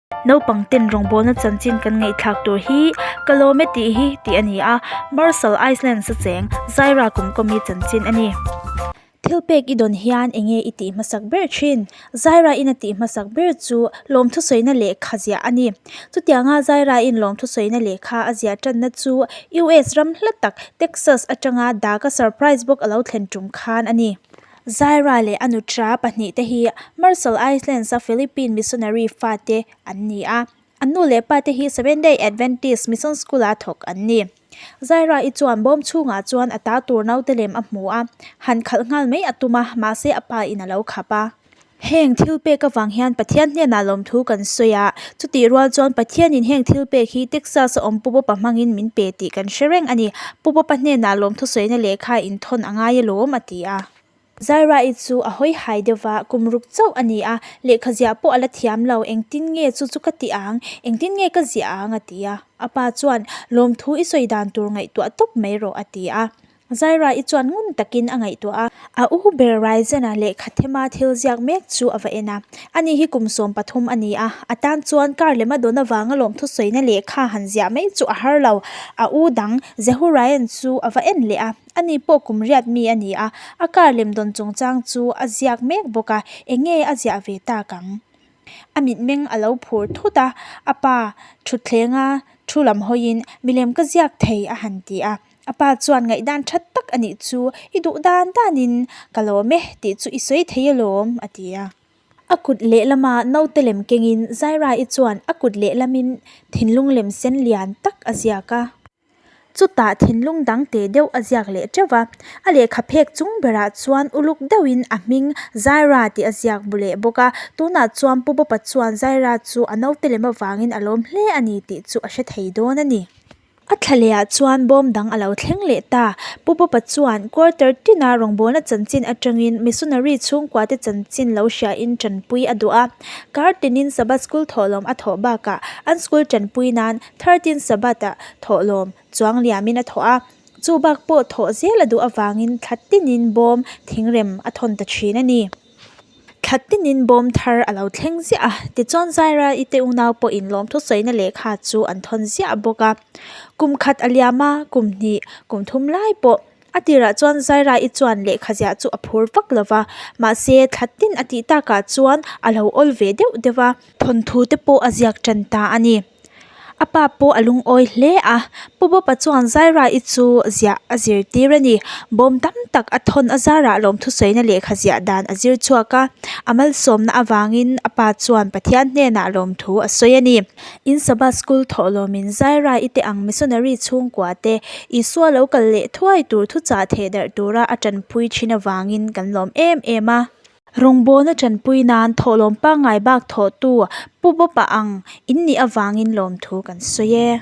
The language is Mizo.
Naupang ten rawngbawlna chanchin kan ngaihthlak tur hi ka lawm e tih hi tih a ni a, Marshall Islands a cheng Zaira Kumkawmi chanchin a ni. Thil pek i dawn hian eng nge i tih hmasak ber thin? Zaira in a tih hmasak ber chu lawmthusawina lehkha ziah a ni. Chutianga Zaira in lawmthusawina lehkha a ziah tanna chu US ram hla tak Texas atanga Daga surprise bawk a lo thlen tum khan a ni. Zaira leh a nutra pahnihte hi Marshall Islands-a Philippine missionary fate an ni a, an nu leh pate hi Seventh-day Adventist Mission School-a thawk an ni. Zaira-i chuan bawm chhungah chuan a ta tur naute lem a hmu a, han khalh nghal mai a tum a, mahse a pa in a lo khap a. Heng thil pek avang hian Pathian hnenah lawmthu kan sawi a, chutih rual chuan Pathianin heng thil pek hi Texas-a awm Pu Bawpa hmangin min pe tih kan hre reng a ni. Pu Bawpa hnenah lawmthu sawina lehkha inthawn a ngai alawm, a ti a. Zaira-i chu a hawi hai deuh va, kum ruk chauh a ni a, lehkha ziah pawh a la thiam lo, engtin nge chu chu ka ti ang, engtin nge ka ziah ang, a ti a. A pa chuan, Lawmthu i sawi dan tur ngaihtuah tawp mai rawh, a ti a. Zaira-i chuan ngun takin a ngaihtuah a. A u ber Ryzen-a lehkha thema thil ziak mek chu a va en a. Ani hi kum 13 a ni a, a tan chuan kar lema dawn avanga lawmthu sawina lehkha han ziah mai chu a har lo. A u dang Jehu Ryan chu a va en leh a, ani pawh kum riat mi a ni a, a kar lem dawn chungchang chu a ziak mek bawk a, eng nge a ziah ve tak ang? A mitmeng a lo phur thut a, a pa thutthleng a thu lam hawiin milem ka ziak thei a han ti a. A pa chuan ngaihdan that tak a nih chu, I duh dan danin ka lawm e tih chu i sawi thei alawm, a ti a. A kut lehlama naute lem kengin Zaira-i chuan a kut lehlamin thinlung lem sen lian tak a ziak a. Chutah thinlung dang teh deuh a ziak leh teuh va, a lehkha phek chung berah chuan uluk deuhin a hming Zaira tih a ziak bu leh bawk a. Tunah chuan Pu Bawpa chuan Zaira chu a naute lem avangin a lawm hle a ni tih chu a hre thei dawn a ni. A thla lehah chuan bawm dang a lo thleng leh ta. Pu Bawpa chuan quarter tina rawngbawlna chanchin atangin missionary chhungkuate chanchin lo hriain tanpui a duh a. Kar tinin Sabbath school thawhlawm a thawh bakah an school tanpui nan 13 Sabbath-ah thawhlawm chuang liamin a thawh a. Chu bak pawh thawh zel a duh avangin thla tinin bawm thingrem a thawn ta thin a ni. Thla tinin bawm thar a lo thleng ziah a, tichuan Zaira-i te unau pawhin lawmthu sawina lehkha chu an thawn ziah bawk a. Kum khat a liam a, kum hnih, kum thum lai pawh a tirah chuan Zaira-i chuan lehkha ziah chu a phur vak lo va, mahse thla tin a tih takah chuan a lo awl ve deuh deuh a, thawnthu te pawh a ziak tan ta a ni. A pa pawh a lungawi hle a, Pu Bawpa chuan Zaira-i chu ziah a zirtir a ni. Bawm tam tak a thawn a zarah lawmthusawina lehkha ziah dan a zir chhuak a, a malsawmna avangin a pa chuan Pathian hnenah lawmthu a sawi a ni. In Sabbath School thawhlawmin Zaira-i te ang missionary chhungkua te Isua lo kal leh thuai tur thuchah theh darh tura a tanpui thin avangin kan lawm em em a. Rawngbawlna tanpui nan thawhlawm pangngai bak thawhtu Pu Bawpa ang in nih avangin lawmthu kan sawi e.